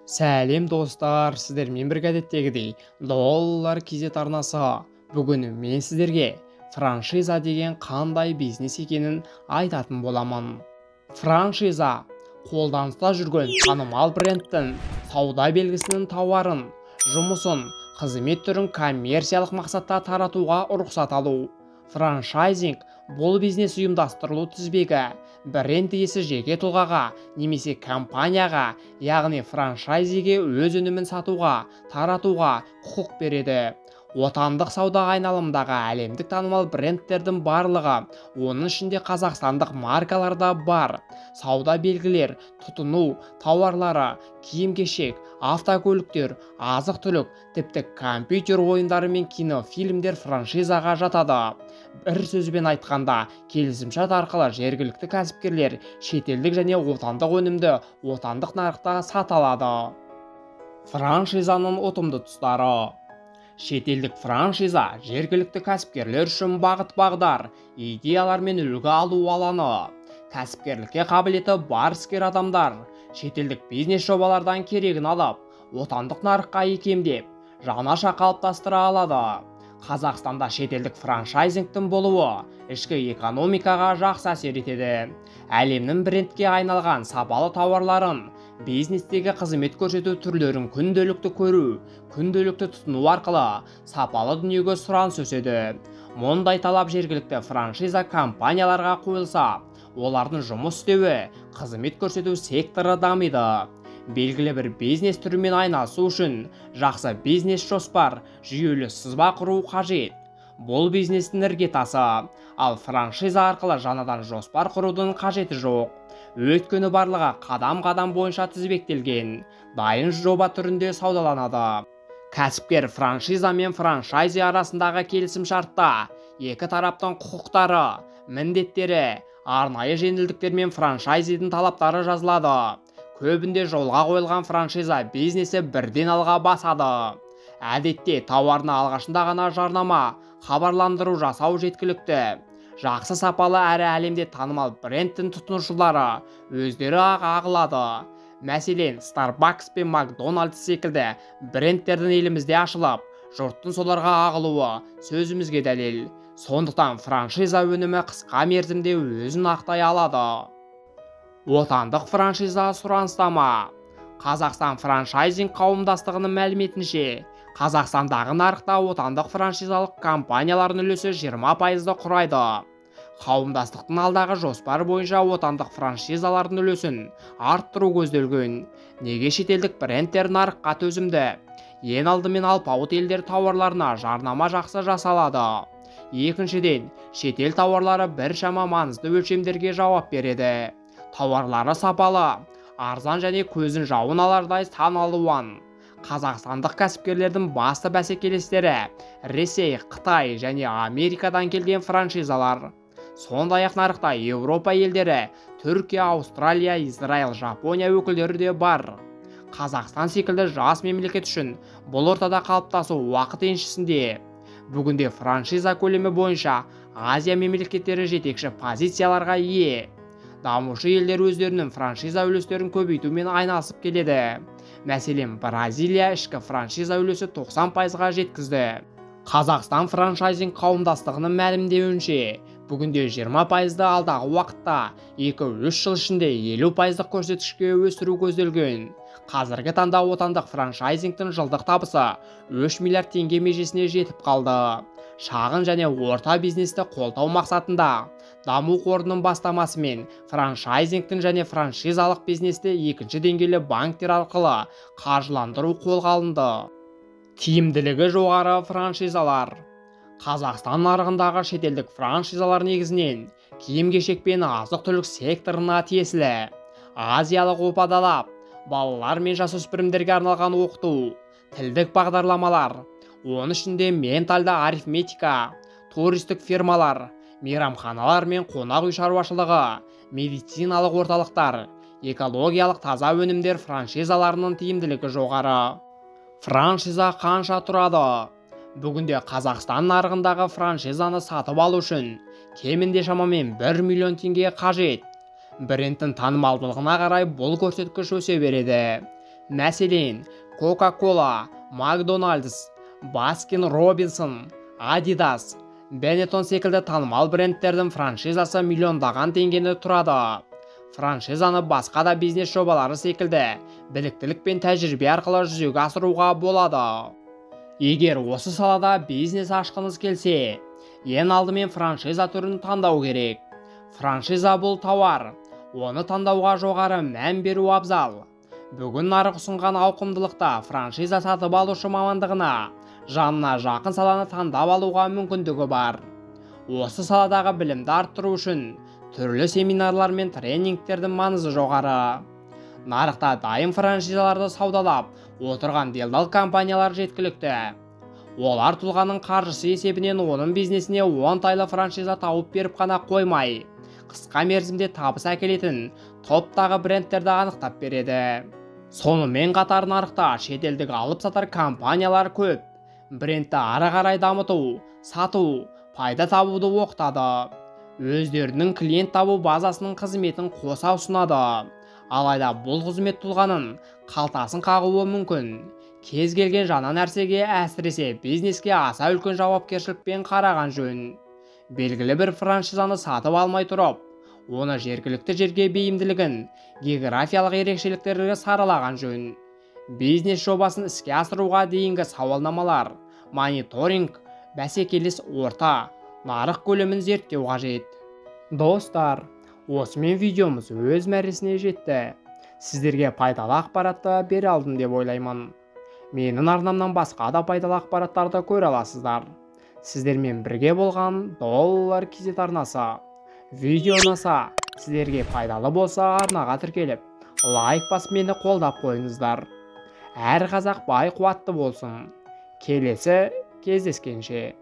Сәлем достар, сіздермен бірге әдеттегідей Доллар KZ арнасы. Бүгін мен сіздерге франшиза деген қандай бизнес екенін айтатын боламын. Франшиза қолданыста жүрген танымал брендтің сауда белгісінің тауарын, жұмысын, қызмет түрін коммерциялық мақсатта таратуға рұқсат алу. Франчайзинг бұл бизнес ұйымдастырылу тізбегі. Бренд иесі жеке тұлғаға немесе компанияға, яғни франчайзиге өз өнімін сатуға, таратуға құқық береді. Отандық сауда айналымдағы әлемдік танымал брендтердің барлығы, оның ішінде қазақстандық маркалар да бар. Сауда белгілер, тұтыну тауарлары, киім-кешек, автокөліктер, азық-түлік, тіпті компьютер ойындары мен кинофильмдер франшизаға жатады. Бір сөзбен айтқанда, келісімшарт арқылы жергілікті кәсіпкерлер шетелдік және отандық өнімді отандық нарықта сата алады. Франшизаның ұтымды тұстары. Шетелдік франшиза жергілікті кәсіпкерлер үшін бағыт-бағдар, идеялар мен үлгі алу алаңы. Кәсіпкерлікке қабілеті бар іскер адамдар шетелдік бизнес жобалардан керегін алып, отандық нарыққа икемдеп, жаңаша қалыптастыра алады. Қазақстанда шетелдік франчайзингтің болуы ішкі экономикаға жақсы әсер етеді. Әлемнің брендке айналған сапалы тауарларын, бизнестегі қызмет көрсету түрлерін күнделікті көру, күнделікті тұтыну арқылы сапалы дүниеге сұраныс өседі. Мұндай талап жергілікті франшиза компанияларға қойылса, олардың жұмыс істеуі, қызмет көрсету секторы дамиды. Белгілі бір бизнес түрімен айналысу үшін жақсы бизнес жоспар, жүйелі сызба құру қажет. Бұл бизнестің іргетасы, ал франшиза арқылы жаңадан жоспар құрудың қажеті жоқ. Өйткені барлығы қадам-қадам бойынша тізбектелген, дайын жоба түрінде саудаланады. Кәсіпкер франшиза мен франчайзи арасындағы келісімшартта екі тараптың құқықтары, міндеттері, арнайы жеңілдіктер мен франчайзидің талаптары жазылады. Көбінде жолға қойылған франшиза бизнесі бірден алға басады. Әдетте тауарына алғашында ғана жарнама, хабарландыру жасау жеткілікті. Жақсы сапалы әрі әлемде танымал брендтің тұтынушылары өздері-ақ ағылады. Мәселен, Starbucks пен McDonald's секілді брендтердің елімізде ашылып, жұрттың соларға ағылуы сөзімізге дәлел. Сондықтан франшиза өнімі қысқа мерзімде өзін ақтай алады. Отандық франшиза сұраныста ма? Қазақстан франчайзинг қауымдастығының мәліметінше, Қазақстандағы нарықта отандық франшизалық компаниялардың үлесі 20%-ды құрайды. Қауымдастықтың алдағы жоспары бойынша отандық франшизалардың үлесін арттыру көзделген. Неге шетелдік брендтер нарыққа төзімді? Ең алдымен алпауыт елдер тауарларына жарнама жақсы жасалады. Екіншіден, шетел тауарлары біршама маңызды өлшемдерге жауап береді. Тауарлары сапалы, арзан және көзін жауын алардай сан алуан. Қазақстандық кәсіпкерлердің басты бәсекелестері Ресей, Қытай және Америкадан келген франшизалар. Сондай-ақ нарықта Еуропа елдері, Түркия, Аустралия, Израиль, Жапония өкілдері де бар. Қазақстан секілді жас мемлекет үшін бұл ортада қалыптасу уақыт еншісінде. Бүгінде франшиза көлемі бойынша Азия мемлекеттері жетекші позицияларға ие. Дамушы елдер өздерінің франшиза үлестерін көбейтумен айналысып келеді. Мәселен, Бразилия ішкі франшиза үлесі 90%-ға жеткізді. Қазақстан франчайзинг қауымдастығының мәлімдеуінше, бүгінде 20%-ды алдағы уақытта 2-3 жыл ішінде 50%-лық көрсеткішке өсіру көзделген. Қазіргі таңда отандық франчайзингтің жылдық табысы 3 миллиард теңге межесіне жетіп қалды. Шағын және орта бизнесті қолдау мақсатында даму қорының бастамасымен франчайзингтің және франшизалық бизнесті екінші деңгейлі банктер арқылы қаржыландыру қолға алынды. Тиімділігі жоғары франшизалар. Қазақстан нарығындағы шетелдік франшизалар негізінен киім-кешек пен азық-түлік секторына тиесілі. Азиялық опадалап, балалар мен жасөспірімдерге арналған оқыту, тілдік бағдарламалар, оның ішінде менталды арифметика, туристік фирмалар, мейрамханалар мен қонақ үй шаруашылығы, медициналық орталықтар, экологиялық таза өнімдер франшизаларының тиімділігі жоғары. Франшиза қанша тұрады? Бүгінде Қазақстан нарығындағы франшизаны сатып алу үшін кемінде шамамен 1 миллион теңге қажет. Брендтің танымалдылығына қарай бұл көрсеткіш өсе береді. Мәселен, Coca-Cola, McDonald's, Baskin Robinson, Adidas, Benetton секілді танымал брендтердің франшизасы миллиондаған теңгені тұрады. Франшизаны басқа да бизнес жобалары секілді біліктілік пен тәжірибе арқылы жүзеге асыруға болады. Егер осы салада бизнес ашқыңыз келсе, ең алдымен франшиза түрін таңдау керек. Франшиза бұл тауар, оны таңдауға жоғары мән беру абзал. Бүгін нарық ұсынған ауқымдылықта франшиза сатып алушы мамандығына, жанына жақын саланы таңдап алуға мүмкіндігі бар. Осы саладағы білімді арттыру үшін түрлі семинарлар мен тренингтердің маңызы жоғары. Нарықта дайын франшизаларды саудалап отырған делдал компаниялар жеткілікті. Олар тұлғаның қаржысы есебінен оның бизнесіне оңтайлы франшиза тауып беріп қана қоймай, қысқа мерзімде табыс әкелетін топтағы брендтерді анықтап береді. Сонымен қатар нарықта шетелдік алып сатар компаниялар көп. Брендті ары қарай дамыту, сату, пайда табуды оқытады. Өздерінің клиент табу базасының қызметін қоса ұсынады. Алайда бұл қызмет тұлғаның қалтасын қағуы мүмкін. Кез келген жаңа нәрсеге, әсіресе бизнеске аса үлкен жауапкершілікпен қараған жөн. Белгілі бір франшизаны сатып алмай тұрып, оны жергілікті жерге бейімділігін, географиялық ерекшеліктерді саралаған жөн. Бизнес жобасын іске асыруға дейінгі сауалнамалар, мониторинг, бәсекелес орта, нарық көлемін зерттеу қажет. Достар, осымен видеомыз өз мәресіне жетті. Сіздерге пайдалы ақпаратты бере алдым деп ойлаймын. Менің арнамнан басқа да пайдалы ақпараттарды көре аласыздар. Сіздермен бірге болған Доллар KZ арнасы. Видео ұнаса, сіздерге пайдалы болса арнаға тіркеліп, лайк басып мені қолдап қойыңыздар. Әр қазақ бай қуатты болсын. Келесі кездескенше.